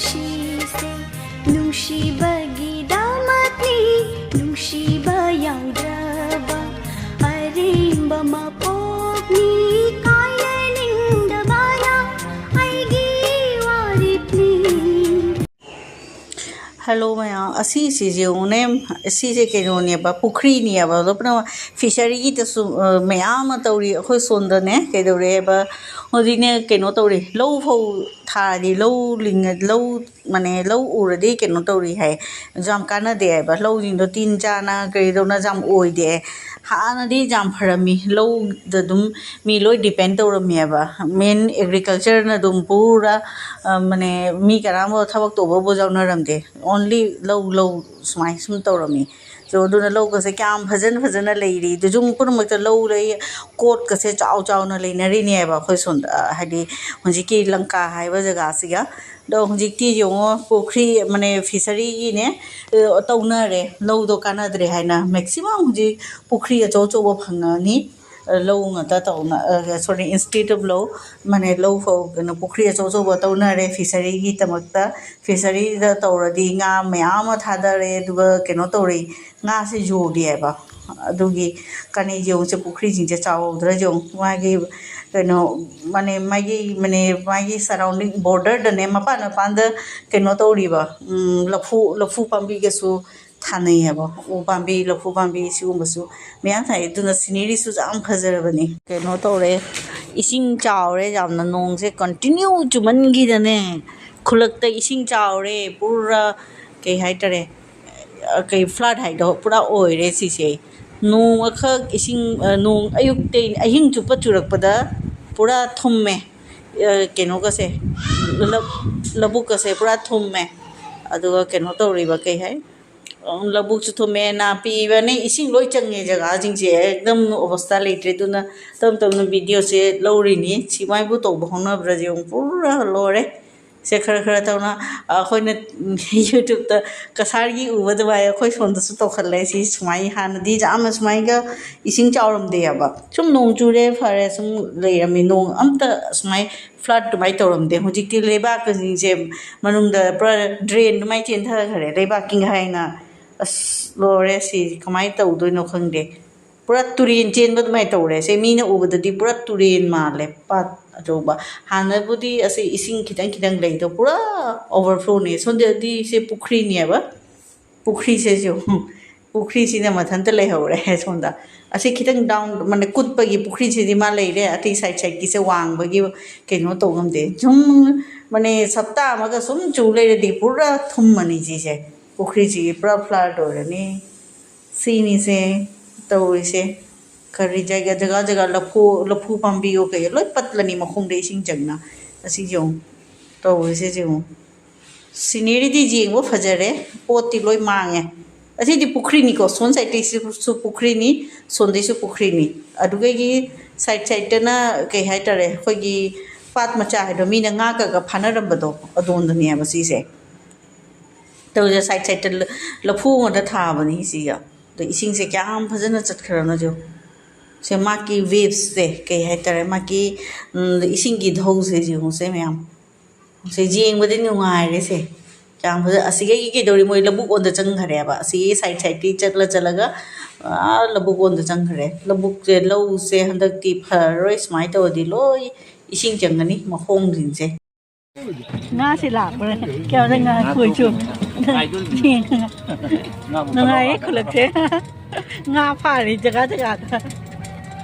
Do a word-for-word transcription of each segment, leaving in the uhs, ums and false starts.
ꯁꯤꯁꯦ ꯅꯨꯡꯁꯤꯕꯒꯤꯗꯃꯛꯅꯤ, ꯅꯨꯡꯁꯤꯕ ꯌꯥꯎꯗ꯭ꯔꯕ ꯑꯔꯦꯝꯕ ꯃꯄꯣꯛꯅꯤ, ꯀꯥꯏꯅꯅꯤꯡꯗꯕꯅ ꯑꯩꯒꯤ ꯋꯥꯔꯦꯞꯅꯤ꯫ ꯍꯦꯜꯂꯣ ꯃꯌꯥꯝ, ꯑꯁꯤꯁꯤꯁꯦ ꯌꯦꯡꯉꯨꯅꯦ, ꯑꯁꯤꯁꯦ ꯀꯩꯅꯣꯅꯦꯕ, ꯄꯨꯈ꯭ꯔꯤꯅꯦꯕ꯫ ꯑꯗꯣ ꯄꯨꯝꯅꯃꯛ ꯐꯤꯁꯔꯤꯒꯤꯗꯁꯨ, ꯑ, ꯃꯌꯥꯝ ꯑꯃ ꯇꯧꯔꯤ꯫ ꯑꯩꯈꯣꯏ ꯁꯣꯝꯗꯅꯦ ꯀꯩꯗꯧꯔꯦꯕ, ꯍꯧꯖꯤꯛꯅꯦ ꯀꯩꯅꯣ ꯇꯧꯔꯤ, ꯂꯧ ꯐꯧ ꯊꯥꯔꯗꯤ, ꯂꯧ ꯂꯤꯡꯉ-, ꯂꯧ, ꯃꯥꯅꯦ, ꯂꯧ ꯎꯔꯗꯤ ꯀꯩꯅꯣ ꯇꯧꯔꯤ ꯍꯥꯏ, ꯌꯥꯝ ꯀꯥꯟꯅꯗꯦ ꯍꯥꯏꯕ꯫ ꯂꯧꯁꯤꯡꯗꯣ ꯇꯤꯟ ꯆꯥꯅ ꯀꯩꯗꯧꯅ ꯌꯥꯝ ꯑꯣꯏꯗꯦ꯫ ꯍꯥꯟꯅꯗꯤ ꯌꯥꯝ ꯐꯔꯝꯃꯤ, ꯂꯧꯗ ꯑꯗꯨꯝ ꯃꯤ ꯂꯣꯏ ꯗꯤꯄꯦꯟ ꯇꯧꯔꯝꯃꯦꯕ꯫ ꯃꯦꯟ ꯑꯦꯒ꯭ꯔꯤꯀꯜꯆꯔꯅ ꯑꯗꯨꯝ ꯄꯨꯔꯥ, ꯑ, ꯃꯥꯅꯦ, ꯃꯤ ꯀꯅꯥꯝꯕ ꯊꯕꯛ ꯇꯧꯕꯕꯨ ꯌꯥꯎꯅꯔꯝꯗꯦ꯫ ꯑꯣꯟꯂꯤ ꯂꯧ, ꯂꯧ ꯁꯨꯃꯥꯏꯅ ꯁꯨꯝ ꯇꯧꯔꯝꯃꯤ꯫ ꯑꯗꯣ ꯑꯗꯨꯅ ꯂꯧꯒꯁꯦ ꯀꯌꯥꯝ ꯐꯖꯅ ꯐꯖꯅ ꯂꯩꯔꯤ꯫ ꯑꯗꯨ ꯌꯨꯝ ꯄꯨꯝꯅꯃꯛꯇ ꯂꯧ ꯂꯩ, ꯀꯣꯠꯀꯁꯦ ꯆꯥꯎ ꯆꯥꯎꯅ ꯂꯩꯅꯔꯤꯅꯦꯕ ꯑꯩꯈꯣꯏ ꯁꯣꯝꯗ, ꯑ, ꯍꯥꯏꯗꯤ ꯍꯧꯖꯤꯛꯀꯤ ꯂꯪꯀꯥ ꯍꯥꯏꯕ ꯖꯒꯥꯁꯤꯒ꯫ ꯑꯗꯣ ꯍꯧꯖꯤꯛꯇꯤ ꯌꯦꯡꯉꯣ, ꯄꯨꯈ꯭ꯔꯤ, ꯃꯥꯅꯦ, ꯐꯤꯁꯔꯤꯒꯤꯅꯦ, ꯑ, ꯇꯧꯅꯔꯦ꯫ ꯂꯧꯗꯣ ꯀꯥꯟꯅꯗ꯭ꯔꯦ ꯍꯥꯏꯅ ꯃꯦꯛꯁꯤꯃꯝ ꯍꯧꯖꯤꯛ ꯄꯨꯈ꯭ꯔꯤ ꯑꯆꯧ ꯑꯆꯧꯕ ꯐꯪꯉꯅꯤ꯫ ꯑ, ꯂꯧ ꯉꯥꯛꯇ ꯇꯧꯅ-, ꯑ, ꯁꯣꯔꯤ, instead of ꯂꯧ, ꯃꯥꯅꯦ, ꯂꯧ ꯐꯧ-, ꯀꯩꯅꯣ, ꯄꯨꯈ꯭ꯔꯤ ꯑꯆꯧ ꯑꯆꯧꯕ ꯇꯧꯅꯔꯦ ꯐꯤꯁꯔꯤꯒꯤꯗꯃꯛꯇ꯫ ꯐꯤꯁꯔꯤꯗ ꯇꯧꯔꯗꯤ ꯉꯥ ꯃꯌꯥꯝ ꯑꯃ ꯊꯥꯗꯔꯦ, ꯑꯗꯨꯒ ꯀꯩꯅꯣ ꯇꯧꯔꯦ, ꯉꯥꯁꯦ ꯌꯣꯜꯂꯦꯕ꯫ ꯑꯗꯨꯒꯤ ꯀꯥꯟꯅꯩ ꯌꯦꯡꯉꯨꯁꯦ, ꯄꯨꯈ꯭ꯔꯤꯁꯤꯡꯁꯦ ꯆꯥꯎꯍꯧꯗ꯭ꯔꯥ ꯌꯦꯡꯉꯨ꯫ ꯃꯥꯒꯤ ꯀꯩꯅꯣ, ꯃꯥꯅꯦ, ꯃꯥꯒꯤ, ꯃꯥꯅꯦ, ꯃꯥꯒꯤ surrounding borderꯗꯅꯦ, ꯃꯄꯥꯟ ꯃꯄꯥꯟꯗ ꯀꯩꯅꯣ ꯇꯧꯔꯤꯕ, ꯎꯝ, ꯂꯐꯨ, ꯂꯐꯨ ꯄꯥꯝꯕꯤꯒꯁꯨ ꯊꯥꯅꯩꯌꯦꯕ꯫ ꯎ ꯄꯥꯝꯕꯤ, ꯂꯐꯨ ꯄꯥꯝꯕꯤ ꯁꯤꯒꯨꯝꯕꯁꯨ ꯃꯌꯥꯝ ꯊꯥꯏ꯫ ꯑꯗꯨꯅ sceneryꯁꯨ ꯌꯥꯝ ꯐꯖꯔꯕꯅꯤ꯫ ꯀꯩꯅꯣ ꯇꯧꯔꯦ, ꯏꯁꯤꯡ ꯆꯥꯎꯔꯦ ꯌꯥꯝꯅ, ꯅꯣꯡꯁꯦ continue ꯆꯨꯃꯟꯈꯤꯗꯅꯦ, ꯈꯨꯜꯂꯛꯇ ꯏꯁꯤꯡ ꯆꯥꯎꯔꯦ ꯄꯨꯔꯥ, ꯀꯩ ꯍꯥꯏꯇꯥꯔꯦ, ꯑ, ꯀꯩ flood ꯍꯥꯏꯗꯣ ꯄꯨꯔꯥ ꯑꯣꯏꯔꯦ ꯁꯤꯁꯦ꯫ ꯅꯣꯡ ꯑꯈꯛ ꯏꯁꯤꯡ, ꯑ, ꯅꯣꯡ ꯑꯌꯨꯛꯇꯩ ꯑꯍꯤꯡ ꯆꯨꯞꯄ ꯆꯨꯔꯛꯄꯗ ꯄꯨꯔꯥ ꯊꯨꯝꯃꯦ, ꯑ, ꯀꯩꯅꯣꯒꯁꯦ, ꯂꯧ-, ꯂꯧꯕꯨꯛꯀꯁꯦ ꯄꯨꯔꯥ ꯊꯨꯝꯃꯦ꯫ ꯑꯗꯨꯒ ꯀꯩꯅꯣ ꯇꯧꯔꯤꯕ, ꯀꯩ ꯍꯥꯏ, ꯑ, ꯂꯧꯕꯨꯛꯁꯨ ꯊꯨꯝꯃꯦ, ꯅꯥꯄꯤꯕꯅꯦ, ꯏꯁꯤꯡ ꯂꯣꯏ ꯆꯪꯉꯦ ꯖꯒꯥꯁꯤꯡꯁꯦ, ꯑꯦꯛꯗꯝ ꯑꯣꯕꯁꯇꯥ ꯂꯩꯇ꯭ꯔꯦ꯫ ꯑꯗꯨꯅ ꯇꯞ ꯇꯞꯅ videoꯁꯦ ꯂꯧꯔꯤꯅꯤ꯫ ꯁꯤꯃꯥꯏꯕꯨ ꯇꯧꯕ ꯍꯧꯅꯕ꯭ꯔꯥ ꯌꯦꯡꯉꯨ, ꯄꯨꯔꯥ ꯂꯣꯏꯔꯦ꯫ ꯁꯦ ꯈꯔ ꯈꯔ ꯇꯧꯅ ꯑꯩꯈꯣꯏꯅ YouTube-ꯇ ꯀꯁꯥꯔꯒꯤ ꯎꯕ ꯑꯗꯨꯃꯥꯏꯅ ꯑꯩꯈꯣꯏ ꯁꯣꯝꯗꯁꯨ ꯇꯧꯈꯠꯂꯦ꯫ ꯁꯤ ꯁꯨꯃꯥꯏꯅ ꯍꯥꯟꯅꯗꯤ ꯌꯥꯝꯅ ꯁꯨꯃꯥꯏꯅ ꯏꯁꯤꯡ ꯆꯥꯎꯔꯝꯗꯦ ꯍꯥꯏꯕ꯫ ꯁꯨꯝ ꯅꯣꯡ ꯆꯨꯔꯦ ꯐꯔꯦ ꯁꯨꯝ ꯂꯩꯔꯝꯃꯤ, ꯅꯣꯡ ꯑꯝꯇ ꯁꯨꯃꯥꯏꯅ flood ꯑꯗꯨꯃꯥꯏꯅ ꯇꯧꯔꯝꯗꯦ꯫ ꯍꯧꯖꯤꯛꯇꯤ ꯂꯩꯕꯥꯛꯀꯁꯤꯡꯁꯦ ꯃꯅꯨꯡꯗ ꯄꯨꯔꯥ drain ꯑꯗꯨꯃꯥꯏꯅ ꯆꯦꯟꯊꯈ꯭ꯔꯦ, ꯂꯩꯕꯥꯛꯀꯤ ꯍꯥꯏꯅ꯫ ꯑꯁ, ꯂꯣꯏꯔꯦ, ꯁꯤ ꯀꯃꯥꯏꯅ ꯇꯧꯗꯣꯏꯅꯣ ꯈꯪꯗꯦ꯫ ꯄꯨꯔꯥ ꯇꯨꯔꯦꯟ ꯆꯦꯟꯕ ꯑꯗꯨꯃꯥꯏꯅ ꯇꯧꯔꯦ꯫ ꯁꯦ ꯃꯤꯅ ꯎꯕꯗꯗꯤ ꯄꯨꯔꯥ ꯇꯨꯔꯦꯟ ꯃꯥꯜꯂꯦ, ꯄꯥꯠ ꯑꯆꯧꯕ꯫ ꯍꯥꯟꯅꯕꯨꯗꯤ ꯑꯁꯤ ꯏꯁꯤꯡ ꯈꯤꯇꯪ ꯈꯤꯇꯪ ꯂꯩꯗꯣ ꯄꯨꯔꯥ overflow-ꯅꯦ꯫ ꯁꯣꯝꯗꯗꯤ ꯁꯦ ꯄꯨꯈ꯭ꯔꯤꯅꯦꯕ꯫ ꯄꯨꯈ꯭ꯔꯤꯁꯦ ꯁꯤ ꯌꯦꯡꯉꯨ꯫ ꯄꯨꯈ꯭ꯔꯤꯁꯤꯅ ꯃꯊꯟꯇ ꯂꯩꯍꯧꯔꯦ ꯁꯣꯝꯗ꯫ ꯑꯁꯤ ꯈꯤꯇꯪ down, ꯃꯥꯅꯦ, ꯀꯨꯠꯄꯒꯤ ꯄꯨꯈ꯭ꯔꯤꯁꯤꯗꯤ ꯃꯥ ꯂꯩꯔꯦ꯫ ꯑꯇꯩ side side-ꯀꯤꯁꯦ ꯋꯥꯡꯕꯒꯤ ꯀꯩꯅꯣ ꯇꯧ ꯉꯝꯗꯦ꯫ ꯁꯨꯝ, ꯃꯥꯅꯦ, ꯍꯞꯇꯥ ꯑꯃꯒ ꯁꯨꯝ ꯆꯨ ꯂꯩꯔꯗꯤ ꯄꯨꯔꯥ ꯊꯨꯝꯃꯅꯤ ꯁꯤꯁꯦ꯫ ꯄꯨꯈ꯭ꯔꯤꯁꯤꯒꯤ ꯄꯨꯔꯥ flood ꯑꯣꯏꯔꯅꯤ꯫ ꯁꯤꯅꯤꯁꯦ ꯇꯧꯔꯤꯁꯦ꯫ ꯀꯔꯤ ꯖꯒꯥ, ꯖꯒꯥ ꯖꯒꯥ ꯂꯐꯨ, ꯂꯐꯨ ꯄꯥꯝꯕꯤꯌꯣ ꯀꯩꯌꯣ ꯂꯣꯏ ꯄꯠꯂꯅꯤ ꯃꯈꯣꯡꯗ ꯏꯁꯤꯡ ꯆꯪꯅ꯫ ꯑꯁꯤ ꯌꯦꯡꯉꯨ ꯇꯧꯔꯤꯁꯦ, ꯌꯦꯡꯉꯨ꯫ Scenery-ꯗꯤ ꯌꯦꯡꯕ ꯐꯖꯔꯦ, ꯄꯣꯠꯇꯤ ꯂꯣꯏ ꯃꯥꯡꯉꯦ꯫ ꯑꯁꯤꯗꯤ ꯄꯨꯈ꯭ꯔꯤꯅꯤꯀꯣ, ꯁꯣꯝ side-ꯇꯩꯁꯨ ꯄꯨꯈ꯭ꯔꯤꯅꯤ, ꯁꯣꯝꯗꯩꯁꯨ ꯄꯨꯈ꯭ꯔꯤꯅꯤ꯫ ꯑꯗꯨꯗꯒꯤ side side-ꯇꯅ ꯀꯩ ꯍꯥꯏꯇꯥꯔꯦ, ꯑꯩꯈꯣꯏꯒꯤ ꯄꯥꯠ ꯃꯆꯥ ꯍꯥꯏꯗꯣ, ꯃꯤꯅ ꯉꯥ ꯀꯛꯑꯒ ꯐꯥꯅꯔꯝꯕꯗꯣ, ꯑꯗꯣꯝꯗꯅꯦꯕ ꯁꯤꯁꯦ꯫ ꯇꯧꯔꯤꯁꯦ, side side-ꯇ ꯂ-, ꯂꯐꯨ ꯉꯥꯛꯇ ꯊꯥꯕꯅꯤ ꯁꯤꯒ꯫ ꯑꯗꯣ ꯏꯁꯤꯡꯁꯦ ꯀꯌꯥꯝ ꯐꯖꯅ ꯆꯠꯈ꯭ꯔꯕꯅꯣ ꯌꯦꯡꯉꯨ꯫ ꯁꯦ ꯃꯥꯒꯤ waves-ꯁꯦ ꯀꯩ ꯍꯥꯏꯇꯥꯔꯦ, ꯃꯥꯒꯤ, ꯎꯝ, ꯏꯁꯤꯡꯒꯤ ꯙꯧꯁꯦ ꯌꯦꯡꯉꯨꯁꯦ ꯃꯌꯥꯝ꯫ ꯁꯦ ꯌꯦꯡꯕꯗꯤ ꯅꯨꯡꯉꯥꯏꯔꯦ ꯁꯦ꯫ ꯀꯌꯥꯝ ꯐꯖ-, ꯑꯁꯤꯒꯤ ꯀꯩꯗꯧꯔꯤ, ꯃꯣꯏ ꯂꯧꯕꯨꯛ ꯑꯣꯟꯗ ꯆꯪꯈ꯭ꯔꯦꯕ꯫ ꯑꯁꯤꯒꯤ side side-ꯀꯤ ꯆꯠꯂ ꯆꯠꯂꯒ ꯑꯥ ꯂꯧꯕꯨꯛ ꯑꯣꯟꯗ ꯆꯪꯈ꯭ꯔꯦ꯫ ꯂꯧꯕꯨꯛꯁꯦ, ꯂꯧꯁꯦ ꯍꯟꯗꯛꯇꯤ ꯐꯔꯔꯣꯏ, ꯁꯨꯃꯥꯏꯅ ꯇꯧꯔꯗꯤ ꯂꯣꯏ ꯏꯁꯤꯡ ꯆꯪꯒꯅꯤ ꯃꯈꯣꯡꯁꯤꯡꯁꯦ꯫ ꯉꯥꯁꯦ ꯂꯥꯛꯄ꯭ꯔꯥ? ꯀꯌꯥꯗ ꯉꯥ ꯈꯣꯏꯁꯨ? ꯅꯨꯡꯉꯥꯏꯌꯦ ꯈꯨꯂꯛꯁꯦ꯫ ꯉꯥ ꯐꯥꯔꯤ ꯖꯒꯥ ꯖꯒꯥꯗ꯫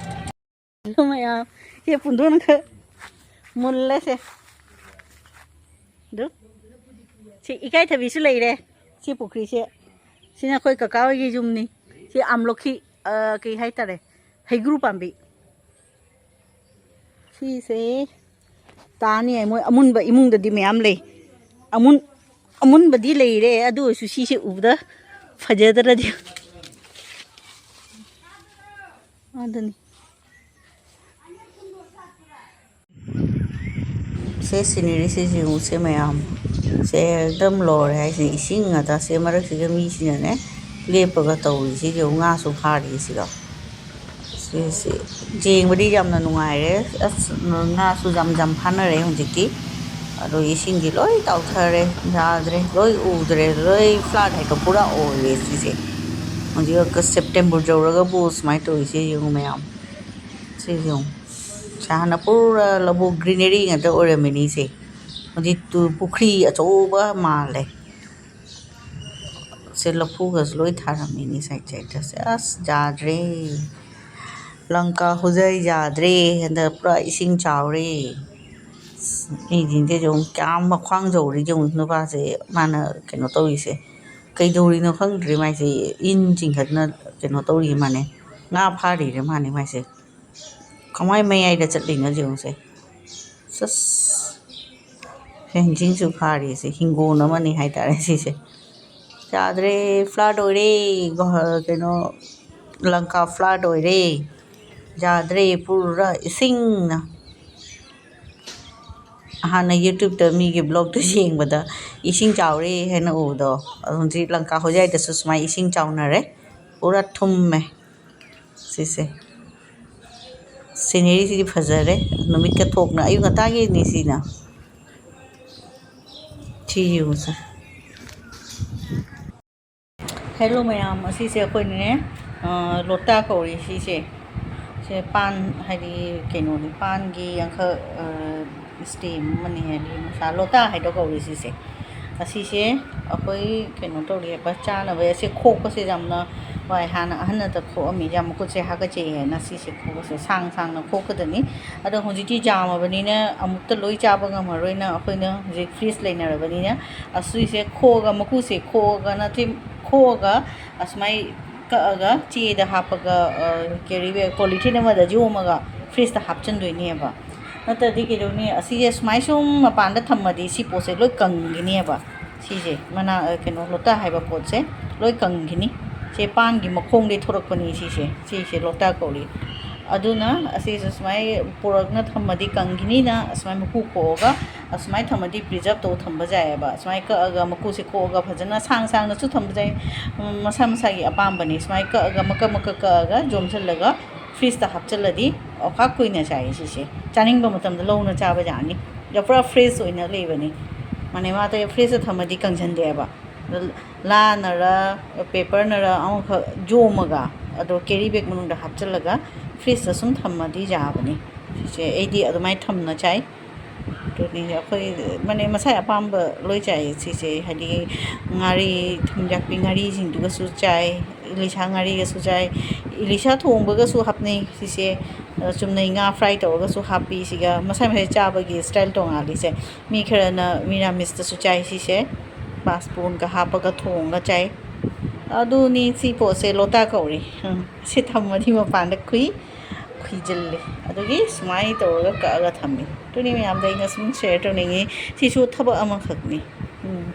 ꯑꯗꯨ ꯃꯌꯥꯝ ꯁꯦ ꯄꯨꯟꯗꯣꯟ ꯈꯔ ꯃꯨꯜꯂꯦ ꯁꯦ꯫ ꯑꯗꯨ ꯁꯤ ꯏꯀꯥꯏꯊꯕꯤꯁꯨ ꯂꯩꯔꯦ꯫ ꯁꯤ ꯄꯨꯈ꯭ꯔꯤꯁꯦ꯫ ꯁꯤꯅ ꯑꯩꯈꯣꯏ ꯀꯀꯥ ꯍꯣꯏꯒꯤ ꯌꯨꯝꯅꯤ꯫ ꯁꯤ ꯑꯥꯝꯂꯣꯈꯤ, ꯑ, ꯀꯩ ꯍꯥꯏꯇꯥꯔꯦ, ꯍꯩꯒ꯭ꯔꯨ ꯄꯥꯝꯕꯤ꯫ ꯁꯤꯁꯦ ꯇꯥꯅꯤ ꯍꯥꯏ꯫ ꯃꯣꯏ ꯑꯃꯨꯟꯕ ꯏꯃꯨꯡꯗꯗꯤ ꯃꯌꯥꯝ ꯂꯩ꯫ ꯑꯃꯨꯟ-, ꯑꯃꯨꯟꯕꯗꯤ ꯂꯩꯔꯦ, ꯑꯗꯨ ꯑꯣꯏꯔꯁꯨ ꯁꯤꯁꯦ ꯎꯕꯗ ꯐꯖꯗ꯭ꯔꯗꯤ꯫ ꯑꯗꯨꯅꯤ꯫ ꯁꯦ ꯁꯤꯅꯔꯤꯁꯤꯁꯨ ꯌꯦꯡꯉꯨꯁꯦ ꯃꯌꯥꯝ꯫ ꯁꯦ ꯑꯦꯛꯗꯝ ꯂꯣꯏꯔꯦ ꯍꯥꯏꯁꯦ, ꯏꯁꯤꯡ ꯉꯥꯛꯇ꯫ ꯁꯦ ꯃꯔꯛꯁꯤꯗ ꯃꯤꯁꯤꯅꯅꯦ ꯂꯦꯞꯄꯒ ꯇꯧꯔꯤꯁꯤ ꯌꯦꯡꯉꯨ, ꯉꯥꯁꯨ ꯐꯥꯔꯤ ꯁꯤꯗꯣ꯫ ꯁꯤꯁꯦ ꯌꯦꯡꯕꯗꯤ ꯌꯥꯝꯅ ꯅꯨꯡꯉꯥꯏꯔꯦ꯫ ꯑꯁ, ꯉꯥꯁꯨ ꯌꯥꯝ ꯌꯥꯝ ꯐꯥꯅꯔꯦ ꯍꯧꯖꯤꯛꯇꯤ꯫ ꯑꯗꯣ ꯏꯁꯤꯡꯗꯤ ꯂꯣꯏ ꯇꯥꯎꯊꯔꯦ, ꯌꯥꯗ꯭ꯔꯦ, ꯂꯣꯏ ꯎꯗ꯭ꯔꯦ, ꯂꯣꯏ ꯐ꯭ꯂꯥꯠ ꯍꯥꯏꯗꯣ ꯄꯨꯔꯥ ꯑꯣꯏꯔꯦ ꯁꯤꯁꯦ꯫ ꯍꯧꯖꯤꯛ ꯑꯥꯒꯁ, ꯁꯦꯞꯇꯦꯝꯕꯔ ꯌꯧꯔꯒꯕꯨ ꯁꯨꯃꯥꯏꯅ ꯇꯧꯔꯤꯁꯦ ꯌꯦꯡꯉꯨ ꯃꯌꯥꯝ꯫ ꯁꯤ ꯌꯦꯡꯉꯨ꯫ ꯁꯤ ꯍꯥꯟꯅ ꯄꯨꯔꯥ ꯂꯧꯕꯨꯛ ꯒ꯭ꯔꯤꯅꯔꯤ ꯉꯥꯛꯇ ꯑꯣꯏꯔꯝꯃꯤꯅꯤ ꯁꯦ꯫ ꯍꯧꯖꯤꯛ ꯇꯨ-, ꯄꯨꯈ꯭ꯔꯤ ꯑꯆꯧꯕ ꯃꯥꯜꯂꯦ꯫ ꯁꯦ ꯂꯐꯨꯒꯁꯨ ꯂꯣꯏ ꯊꯥꯔꯝꯃꯤꯅꯤ ꯁꯥꯏꯠ ꯁꯥꯏꯠꯇꯁꯦ꯫ ꯑꯁ, ꯌꯥꯗ꯭ꯔꯦ꯫ ꯂꯪꯀꯥ ꯍꯣꯖꯥꯏ ꯌꯥꯗ꯭ꯔꯦ꯫ ꯍꯟꯗꯛ ꯄꯨꯔꯥ ꯏꯁꯤꯡ ꯆꯥꯎꯔꯦ꯫ ꯑꯁ, ꯃꯤꯁꯤꯡꯁꯦ ꯌꯦꯡꯉꯨ, ꯀꯌꯥꯝ ꯃꯈ꯭ꯋꯥꯡ ꯌꯧꯔꯤ ꯌꯦꯡꯉꯨ ꯅꯨꯄꯥꯁꯦ꯫ ꯃꯥꯅ ꯀꯩꯅꯣ ꯇꯧꯔꯤꯁꯦ꯫ ꯀꯩꯗꯧꯔꯤꯅꯣ ꯈꯪꯗ꯭ꯔꯦ ꯃꯥꯏꯁꯦ꯫ ꯏꯟ ꯆꯤꯡꯈꯠꯅ ꯀꯩꯅꯣ ꯇꯧꯔꯤ ꯃꯥꯅꯦ꯫ ꯉꯥ ꯐꯥꯔꯤꯔ ꯃꯥꯅꯦ ꯃꯥꯏꯁꯦ꯫ ꯀꯃꯥꯏ ꯃꯌꯥꯏꯗ ꯆꯠꯂꯤꯅꯣ ꯌꯦꯡꯉꯨꯁꯦ꯫ ꯁꯁ꯫ ꯐꯦꯟꯁꯤꯡꯁꯨ ꯈꯥꯔꯤꯁꯦ ꯍꯤꯡꯒꯣꯜ ꯑꯃꯅꯤ ꯍꯥꯏꯇꯥꯔꯦ ꯁꯤꯁꯦ꯫ ꯌꯥꯗ꯭ꯔꯦ, ꯐ꯭ꯂꯥꯠ ꯑꯣꯏꯔꯦ꯫ ꯒꯣꯍ-, ꯀꯩꯅꯣ, ꯂꯪꯀꯥ ꯐ꯭ꯂꯥꯠ ꯑꯣꯏꯔꯦ꯫ ꯌꯥꯗ꯭ꯔꯦ, ꯄꯨꯔꯥ ꯏꯁꯤꯡꯅ꯫ ꯍꯥꯟꯅ YouTube-ꯇ ꯃꯤꯒꯤ vlog-ꯇ ꯌꯦꯡꯕꯗ ꯏꯁꯤꯡ ꯆꯥꯎꯔꯦ ꯍꯥꯏꯅ ꯎꯕꯗꯣ, ꯑꯗꯣ ꯍꯧꯖꯤꯛ ꯂꯪꯀꯥ ꯍꯣꯖꯥꯏꯗꯁꯨ ꯁꯨꯃꯥꯏꯅ ꯏꯁꯤꯡ ꯆꯥꯎꯅꯔꯦ, ꯄꯨꯔꯥ ꯊꯨꯝꯃꯦ꯫ ꯁꯤꯁꯦ, ꯁꯤꯅꯔꯤꯁꯤꯗꯤ ꯐꯖꯔꯦ꯫ ꯅꯨꯃꯤꯠꯀ ꯊꯣꯛꯅ, ꯑꯌꯨꯛ ꯉꯟꯇꯥꯒꯤꯅꯤ ꯁꯤꯅ꯫ ꯁꯤ ꯌꯦꯡꯉꯨꯁꯦ꯫ Hello ꯃꯌꯥꯝ, ꯑꯁꯤꯁꯦ ꯑꯩꯈꯣꯏꯅꯅꯦ, ꯑ, ꯂꯣꯇꯥ ꯀꯧꯔꯤ ꯁꯤꯁꯦ꯫ ꯁꯦ ꯄꯥꯟ, ꯍꯥꯏꯗꯤ ꯀꯩꯅꯣꯅꯤ, ꯄꯥꯟꯒꯤ ꯌꯥꯡꯈꯛ, ꯑ, stem ꯑꯃꯅꯤ, ꯍꯥꯏꯗꯤ ꯃꯁꯥ ꯂꯣꯇꯥ ꯍꯥꯏꯗꯣ ꯀꯧꯔꯤ ꯁꯤꯁꯦ꯫ ꯑꯁꯤꯁꯦ ꯑꯩꯈꯣꯏ ꯀꯩꯅꯣ ꯇꯧꯔꯤ ꯍꯥꯏꯕ, ꯆꯥꯅꯕ꯫ ꯑꯁꯤ ꯈꯣꯛꯄꯁꯦ ꯌꯥꯝꯅ ꯋꯥꯏ꯫ ꯍꯥꯟꯅ ꯑꯍꯟꯅꯗ ꯈꯣꯛꯑꯝꯃꯤ, ꯌꯥꯝ ꯃꯈꯨꯠꯁꯦ ꯍꯥꯒꯠꯆꯩ ꯍꯥꯏꯅ꯫ ꯁꯤꯁꯦ ꯈꯣꯛꯄꯁꯦ ꯁꯥꯡ ꯁꯥꯡꯅ ꯈꯣꯛꯀꯗꯅꯤ꯫ ꯑꯗꯣ ꯍꯧꯖꯤꯛꯇꯤ ꯌꯥꯝꯃꯕꯅꯤꯅ ꯑꯃꯨꯛꯇ ꯂꯣꯏ ꯆꯥꯕ ꯉꯝꯃꯔꯣꯏꯅ ꯑꯩꯈꯣꯏꯅ ꯍꯧꯖꯤꯛ fridge ꯂꯩꯅꯔꯕꯅꯤꯅ ꯑꯁꯤꯁꯦ ꯈꯣꯛꯑꯒ, ꯃꯀꯨꯁꯦ ꯈꯣꯛꯑꯒ ꯅꯠꯇꯦ, ꯈꯣꯛꯑꯒ ꯑꯁꯨꯃꯥꯏ ꯀꯛꯑꯒ ꯆꯦꯗ ꯍꯥꯞꯄꯒ, ꯑ, carry bag, polythene ꯑꯃꯗ ꯌꯣꯝꯃꯒ fridge-ꯇ ꯍꯥꯞꯆꯤꯟꯗꯣꯏꯅꯦꯕ꯫ ꯅꯠꯇ꯭ꯔꯗꯤ ꯀꯩꯗꯧꯅꯤ? ꯑꯁꯤꯁꯦ ꯁꯨꯃꯥꯏ ꯁꯨꯝ ꯃꯄꯥꯟꯗ ꯊꯝꯃꯗꯤ ꯁꯤ ꯄꯣꯠꯁꯦ ꯂꯣꯏ ꯀꯪꯈꯤꯅꯦꯕ꯫ ꯁꯤꯁꯦ ꯃꯅꯥ, ꯑ, ꯀꯩꯅꯣ, ꯂꯣꯇꯥ ꯍꯥꯏꯕ ꯄꯣꯠꯁꯦ ꯂꯣꯏ ꯀꯪꯈꯤꯅꯤ꯫ ꯁꯦ ꯄꯥꯟꯒꯤ ꯃꯈꯣꯡꯗꯩ ꯊꯣꯔꯛꯄꯅꯤ ꯁꯤꯁꯦ꯫ ꯁꯤꯁꯦ ꯂꯣꯇꯥ ꯀꯧꯔꯤ꯫ ꯑꯗꯨꯅ ꯑꯁꯤꯁꯨ ꯁꯨꯃꯥꯏ ꯄꯨꯔꯛꯅ ꯊꯝꯃꯗꯤ ꯀꯪꯈꯤꯅꯤꯅ ꯑꯁꯨꯃꯥꯏ ꯃꯀꯨ ꯈꯣꯛꯑꯒ ꯑꯁꯨꯃꯥꯏ ꯊꯝꯃꯗꯤ preserve ꯇꯧ ꯊꯝꯕ ꯌꯥꯏꯑꯕ꯫ ꯁꯨꯃꯥꯏ ꯀꯛꯑꯒ ꯃꯀꯨꯁꯦ ꯈꯣꯛꯑꯒ ꯐꯖꯅ ꯁꯥꯡ ꯁꯥꯡꯅꯁꯨ ꯊꯝꯕ ꯌꯥꯏ, ꯎꯝ, ꯃꯁꯥ ꯃꯁꯥꯒꯤ ꯑꯄꯥꯝꯕꯅꯤ꯫ ꯁꯨꯃꯥꯏ ꯀꯛꯑꯒ ꯃꯀꯛ ꯃꯀꯛ ꯀꯛꯑꯒ ꯌꯣꯝꯁꯤꯜꯂꯒ fridgeꯇ ꯍꯥꯞꯆꯤꯜꯂꯗꯤ ꯑꯣꯈꯥꯛ ꯀꯨꯏꯅ ꯆꯥꯏ ꯁꯤꯁꯦ꯫ ꯆꯥꯅꯤꯡꯕ ꯃꯇꯝꯗ ꯂꯧꯅ ꯆꯥꯕ ꯌꯥꯅꯤ꯫ ꯄꯨꯔꯥ fresh ꯑꯣꯏꯅ ꯂꯩꯕꯅꯤ꯫ ꯃꯥꯅꯦ, ꯃꯥ ꯑꯇꯩ fridgeꯇ ꯊꯝꯃꯗꯤ ꯀꯪꯁꯤꯟꯗꯦꯕ꯫ ꯂꯥꯅꯔ paperꯅꯔ ꯑꯃꯈꯛ ꯌꯣꯝꯃꯒ ꯑꯗꯣ carry bag ꯃꯅꯨꯡꯗ ꯍꯥꯞꯆꯤꯜꯂꯒ fridgeꯇ ꯁꯨꯝ ꯊꯝꯃꯗꯤ ꯌꯥꯕꯅꯤ꯫ ꯁꯤꯁꯦ ꯑꯩꯗꯤ ꯑꯗꯨꯃꯥꯏꯅ ꯊꯝꯅ ꯆꯥꯏ꯫ ꯑꯗꯨꯅꯤ ꯑꯩꯈꯣꯏ, ꯃꯥꯅꯦ, ꯃꯁꯥꯏ ꯑꯄꯥꯝꯕ ꯂꯣꯏ ꯆꯥꯏ ꯁꯤꯁꯦ꯫ ꯍꯥꯏꯗꯤ ꯉꯥꯔꯤ, ꯊꯨꯝꯌꯥꯛꯄꯤ ꯉꯥꯔꯤꯁꯤꯡꯗꯨꯒꯁꯨ ꯆꯥꯏ, ꯏꯂꯤꯁꯥ ꯉꯥꯔꯤꯒꯁꯨ ꯆꯥꯏ, ꯏꯂꯤꯁꯥ ꯊꯣꯡꯕꯒꯁꯨ ꯍꯥꯞꯅꯩ ꯁꯤꯁꯦ꯫ ꯑ, ꯆꯨꯝꯅꯩ ꯉꯥ fry ꯇꯧꯔꯒꯁꯨ ꯍꯥꯞꯄꯤ꯫ ꯁꯤꯒ ꯃꯁꯥꯏ ꯃꯁꯥꯏ ꯆꯥꯕꯒꯤ style ꯇꯣꯡꯉꯥꯜꯂꯤꯁꯦ꯫ ꯃꯤ ꯈꯔꯅ ꯃꯤꯔꯥꯃꯤꯁꯇꯁꯨ ꯆꯥꯏ ꯁꯤꯁꯦ, ꯄꯥꯁꯄꯣꯟꯒ ꯍꯥꯞꯄꯒ ꯊꯣꯡꯉꯒ ꯆꯥꯏ꯫ ꯑꯗꯨꯅꯤ ꯁꯤ ꯄꯣꯠꯁꯦ ꯂꯣꯇꯥ ꯀꯧꯔꯤ꯫ ꯎꯝ, ꯁꯤ ꯊꯝꯃꯗꯤ ꯃꯄꯥꯟꯗ ꯈꯨꯏ ꯈꯨꯏꯖꯤꯜꯂꯤ꯫ ꯑꯗꯨꯒꯤ ꯁꯨꯃꯥꯏꯅ ꯇꯧꯔꯒ ꯀꯛꯑꯒ ꯊꯝꯃꯤ꯫ ꯑꯗꯨꯅꯤ ꯃꯌꯥꯝꯗ ꯑꯩꯅ ꯁꯨꯝ share ꯇꯧꯅꯤꯡꯉꯤ꯫ ꯁꯤꯁꯨ ꯊꯕꯛ ꯑꯃꯈꯛꯅꯤ꯫ ꯎꯝ꯫